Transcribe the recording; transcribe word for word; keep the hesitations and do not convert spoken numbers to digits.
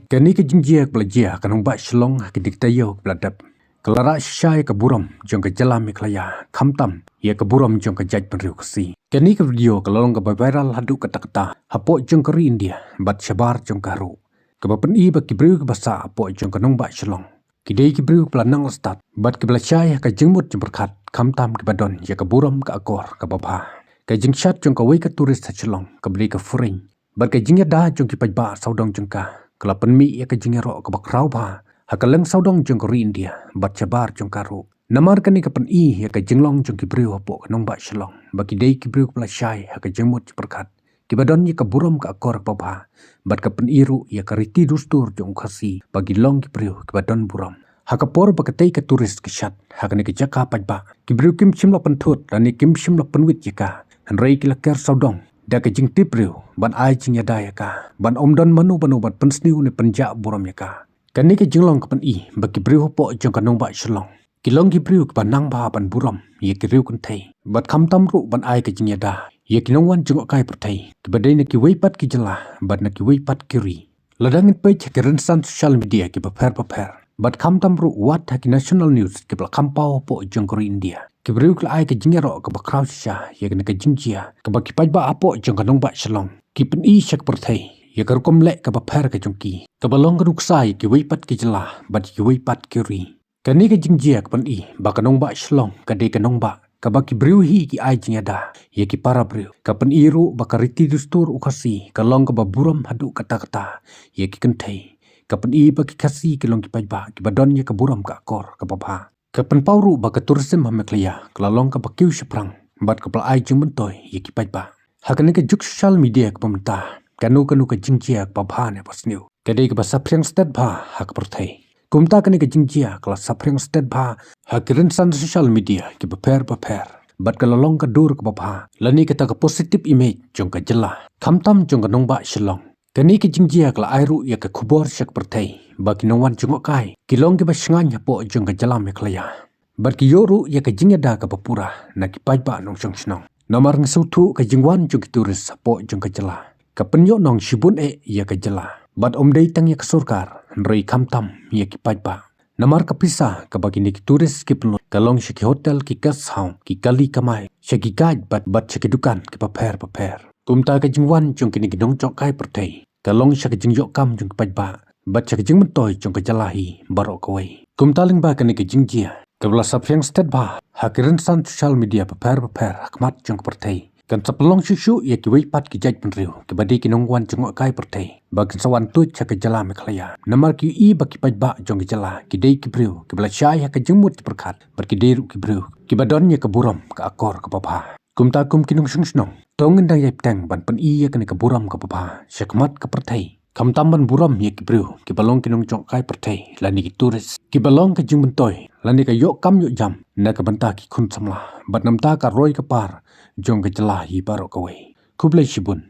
Kane ka jingjia kaba la jia ha ka nongbah Shillong ha ka dei ka taïew kaba la dep, ka la rah shisha ïa ka burom jong ka jylla Meghalaya, khamtam ïa ka burom jong ka jaitbynriew Khasi. Kane ka video ka la long kaba viral haduh katta katta hapoh jong ka ri India bad shabar jong ka ruh, kaba pyni ba ki briew kiba sah hapoh jong ka nongbah Shillong ki dei ki briew kiba la nang la stad bad kiba la shai ha ka jingmut jingpyrkhat, khamtam kiba don ïa ka burom ka akor kaba bha. Ka jingshad jong kawei ka tourist ha Shillong kaba dei ka Fureng bad ka jingïada jong ki paidbah sawdong jong ka, ka la pynmih ïa ka jingïaroh kaba khraw bha ha kylleng sawdong jong ka ri India bad shabar jong ka ruh. Namar kane ka pyni ïa ka jinglong jong ki briew hapoh ka nongbah Shillong ba ki dei ki briew kiba la shai ha ka jingmut jingpyrkhat, kiba don ïa ka burom ka akor kaba bha, bad ka pyni ruh ïa ka riti dustur jong u Khasi ba ki long ki briew kiba don burom. Ha ka por ba katei ka tourist ka shad ha kane ka jaka paidbah, ki briew kim shym la pynthut lane kim shym la pynwit ïa ka, hynrei ki la ker sawdong da ka jingtip briew ban ai jingïada ïa ka, ban ym don mano mano ban pynsniew ne pynjah burom ïa ka. Kane ka jinglong ka pyni ba ki briew hapoh jong ka nongbah Shillong ki long ki briew kiba nang bha ban burom ïa ki riew kynthei bad khamtam ruh ban ai ka jingïada ïa ki nongwan jngohkai pyrthei kiba dei na kiwei pat ki jylla bad na kiwei pat ki ri. Lada ngin peit ha ki rynsan social media kiba pher bapher bad khamtam ruh wat ha ki national news kiba la kham paw hapoh jong ka ri India, ki briew ki la ai ka jingïaroh kaba khraw shisha ïa kane ka jingjia kaba ki paidbah hapoh jong ka nongbah Shillong ki pyni sha ka pyrthei ïa ka rukom leh kaba pher ka jong ki, kaba long ka nuksa ïa kiwei pat ki jylla bad ïa kiwei pat ki ri. Kane ka jingjia ka pyni ba ka nongbah Shillong ka dei ka nongbah kaba ki briew hi ki ai jingïada ïa ki para briew. Ka pyni ruh ba ka riti dustur u Khasi ka long kaba burom haduh katta katta ïa ki kynthei. Ka pyni ba ki Khasi ki long ki paidbah kiba don ïa ka burom ka akor kaba bha. Ka pynpaw ruh ba ka tourism ha Meghalaya ka la long kaba kiew shaphrang bad kaba la ai jingmyntoi ïa ki paidbah. Ha kane ka juk social media kaba mynta, kano kano ka jingjia kaba bha ne ba sniew ka dei kaba saphriang stet bha ha ka pyrthei. Kumta kane ka jingjia ka la saphriang stet bha ha ki rynsan social media kiba pher bapher bad ka la long ka dur kaba bha lane kata ka positive image jong ka jylla, khamtam jong ka nongbah Shillong. Kane ka jingjia ka la ai ruh ïa ka khubor sha ka pyrthei ba ki nongwan jngohkai ki long kiba shngaiñ hapoh jong ka jylla Meghalaya bad ki ïoh ruh ïa ka jingïada kaba pura na ki paidbah nongshong shnong. Namar ngi sngewthuh ka jingwan jong ki tourist hapoh jong ka jylla ka pynïoh nong shibun eh ïa ka jylla, bad ym dei tang ïa ka sorkar hynrei khamtam ïa ki paidbah. Namar ka pisa kaba kine ki tourist ki pynlut ka long sha ki hotel, ki guest house, ki kali kamai, sha ki guide bad, bad sha ki dukan kiba pher bapher. Kumta ka jingwan jong kine ki nongjngohkai pyrthei ka long sha ka jingïoh kam jong ki paidbah bad sha ka jingmyntoi jong ka jylla hi baroh kawei. Kumta lyngba kane ka jingjia kaba la saphriang stet bha ha ki rynsan social media bapher bapher ha khmat jong ka pyrthei, kan sa pynlong shuh shuh ïa kiwei pat ki jaitbynriew kiba dei ki nongwan jngohkai pyrthei ba kin sa wan tuid sha ka jylla Meghalaya. Namar ki ïohi ba ki paidbah jong ka jylla ki dei ki briew kiba la shai ha ka jingmut jingpyrkhat bad ki dei ruh ki briew kiba don ïa ka burom ka akor kaba bha. Kumta kum ki nongshong shnong, to ngin dang ïai bteng ban pyni ïa kane ka burom kaba bha sha khmat ka pyrthei, khamtam ban burom ïa ki briew kiba long ki nongjngohkai pyrthei lane ki tourist kiba long ka jingmyntoi lane ka ïoh kam ïoh jam na ka bynta ki khun samla bad namar ka roi ka par jong ka jylla hi baroh kawei. Khublei shibun.